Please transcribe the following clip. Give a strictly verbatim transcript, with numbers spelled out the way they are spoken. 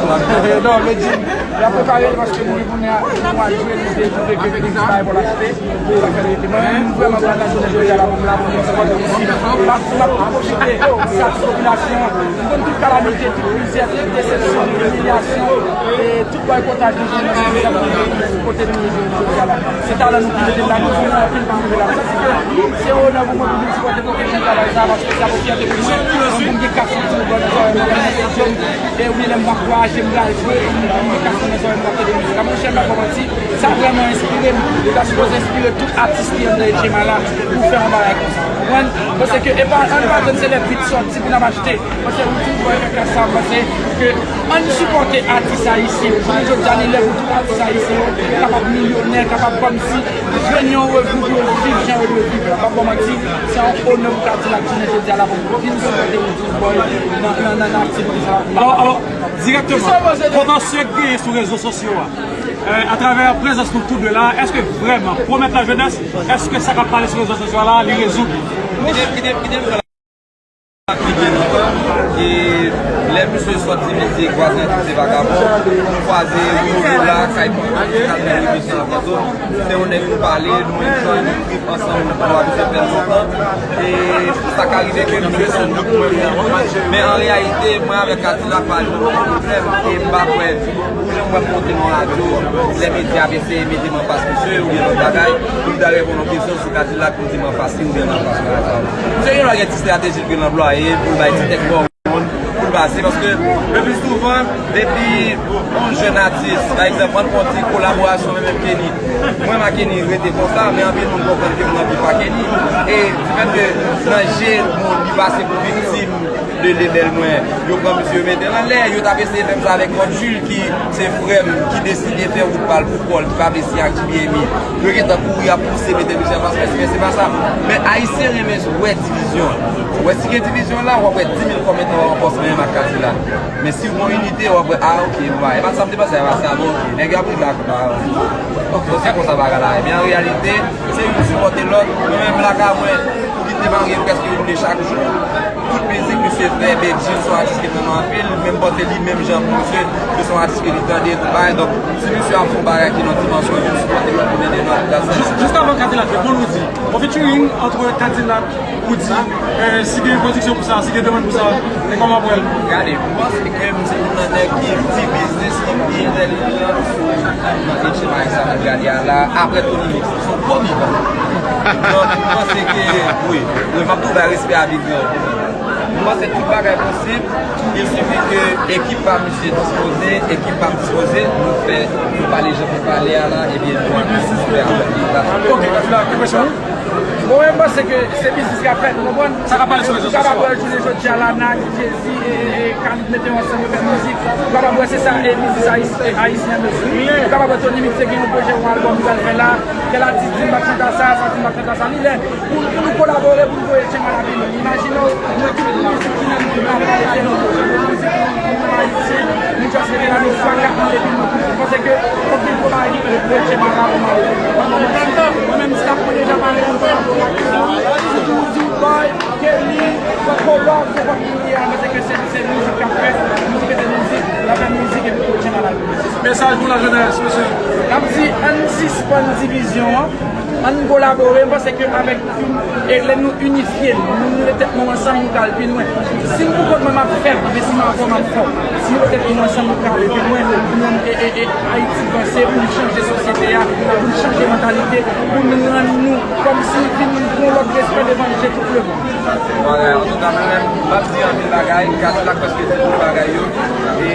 Non, men di, n ap prepare l paske nou gen kounye a, nou al jwe, nou te twouve ke nou te bay pou l achte. Sa fè l rete. Mwen menm, m vrèman kontan jounen jodi a la pou m la pou nou sipòte isi. M ap, m ap pwofite, m ap di popilasyon an, m konn tout kalamite, tout mizè, tout desepsyon, tout imilyasyon, e tout bòykotaj nou jwenn nan mizik la pou nou vin kote nou ye jodi a la. Se talan nou ki mete l la, nou fè anpil pou nou la. Sa se ke se onè pou mwen pou vin sipòte pwofesyon travay sa, paske sa pou fyète pou mwen. Mwen pou m gen kas yon ti bout nan zòrèy mwen, lè m nan estidyo m, e oubyen lè m ap vwayaje, m pral jwe, m gen kas nan zòrèy m, m ap tande mizik la. Monchè, m pa ba w manti, sa vrèman enspire m. Sa sipoze enspire tout atis ki anndan H M A la pou fè yon bagay konsa. Ou konprann? Paske e pa, ann pa tann se lè bit sòti pou n ap achte. Paske Roodz Roodboy fè klas sa, m panse ke ann sipòte atis ayisyen. Jounen jodi a, li lè pou tout atis ayisyen yo kapab milyonè, kapab kòmsi jwenn yon revni pou yo viv jan yo dwe viv la. M pa ba w manti, se yon onè pou Kadilak jounen jodi a la pou vin sipòte Roodz Roodboy nan, nan, nan, nan aktivite sa. Alò, alò, dirèkteman, kontansye k genyen sou rezo sosyo a, euh, atravè prezans nou tou de la, èske vrèman, pwomèt lajenès, èske sa k ap pale sou rezo sosyo a la, li rezoud? Kite, kite, kite m pran la. Ki gen lontan, e lè misye sòti misye kwaze tout se vagabon, m kwaze Roodz la, kay Fanmi, kay Fanmi, misye nan Fantom. Se yon nèg nou pale, nou menm jan, nou trip ansanm, nou pa bezwen fè l lontan. E sa ka rive ke misye se yon moun mwen menm. Men an reyalite, mwen avèk Kadilak pa janm gen pwoblèm, e m pa kwè, pou jan m wè m monte nan radyo, lè medya ap eseye mete m anfas misye, oubyen lòt bagay, pou m ta reponn yon kesyon sou Kadilak, pou di m anfas li oubyen m anfas Kadilak. Misye gen dwa gen ti estrateji l gen anplwaye, pou l bay ti tèt bò. Pou l pase, paske le pli souvan, depi yon jèn atis, pa egzanp, ann pran ti kolaborasyon mwen menm Kenny. Mwen m a Kenny rete konsa, men anpil moun konprann ke m nan bif a Kenny. E difèt ke nan je moun, li pase pou viktim de lebèl mwen, yo pran misye, yo mete l anlè, yo t ap eseye fè m sa avèk Rod Jules ki se frè m, ki deside fè wout pa l pou kò l, ki pa vle siyen ak J B M I. Yo gentan kouri ap pouse mete misye anfas mwen, men se pa sa. Men Ayisyen renmen wè divizyon. Ou wè si gen divizyon la, w ap wè di mil kòmantè w ap pòs menm ak Kadilak. Men si w gen yon inite, w ap wè, ah, ok, bon, e pa sa m te panse, e pa sa, bon, ok, nèg yo ap rive ak, ah, ok, se konsa bagay la ye. Men an reyalite, se youn sipòte lòt. Mwen menm lakay mwen, pou kite m gen prèske yon de chak jou. Tout mizik misye fè, Bedjine se yon atis ki renmen anpil, menm pote li, menm jan pou misye, se yon atis ke li tande, tout bagay. Donk, si misye ap fè yon bagay ki nan dimansyon, youn sipòte lòt, youn ede lòt, that's it. Jis, jis avan Kadilak reponn, Roodz, yon featuring entre Kadilak, Roodz, euh, si gen pwodiksyon pou sa, si gen demann pou sa, e kòman pou l? Gade, m panse ke m se youn nan nèg ki pi biznis, ki pi entèlijan sou nan H M I sa nou gade a la, apre Tony Mix. Se yon gwo vivan. Donk, m panse ke, wi, wi, m ap tou bay respè a Big Grand. M panse tout bagay posib. Il sifi ke ekip pa misye dispoze, ekip pa m dispoze, nou fè, nou pale jan pou pale a la, ebyen, nou fè avèk li. Ok, la, ki kesyon? Bon, mwen, m panse ke se biznis k ap fèt, ou konprann? Sa k ap pale sou rezo sosyo. Ou kapab wè jounen jodi a la, Nike, Jay-Z, e, e, e, Khalid mete yo ansanm, yo fè mizik. Ou kapab wè se sa, e, biznis ayis-, e, ayisyen an bezwen. Ou kapab wè Tony Mix te gen yon pwojè, yon albòm li pral fè la. Tèl atis di m pa t chante sa, sa di m pa t chante sa. Li lè pou, pou nou kolabore, pou nou voye H M I la pi lwen. Imajine w, nou ekip mizik ki nan nou, nou ap pale de nou, nou mizik nou, nou ayisyen, nou just rete la, nou twa kat mande pi lwen. Paske fòk gen gwo bagay ki fèt pou H M I la pou nou ale. Mwen menm, staff mwen deja pare pou nou kolabore ak yo. Surtout Roodz Roodboy, Kenny, Franco Love, nenpòt moun ki a, paske se, se mizik k ap fèt, mizik rete mizik, n ap fè mizik epi pou H M I la. Mesaj pou lajenès, mesye. N ap di, ann sispann divizyon an, ann kolabore, m panse ke avèk, e lè nou inifye n, nou mete tèt nou ansanm, nou ka al pi lwen. Si m pou kont mwen, m ap fèb, men si m avè w, m ap fò. Si nou mete tèt nou ansanm, nou ka ale pi lwen, pou nou, e, e, e, Ayiti vanse, pou n chanje sosyete a, pou n chanje mantalite, pou n rann nou kòmsi vin gon lòt respè devan je tout lemonn. Bagay, antouka, mwen menm, m ap di anpil bagay, Kadilak prèske di tout bagay yo, e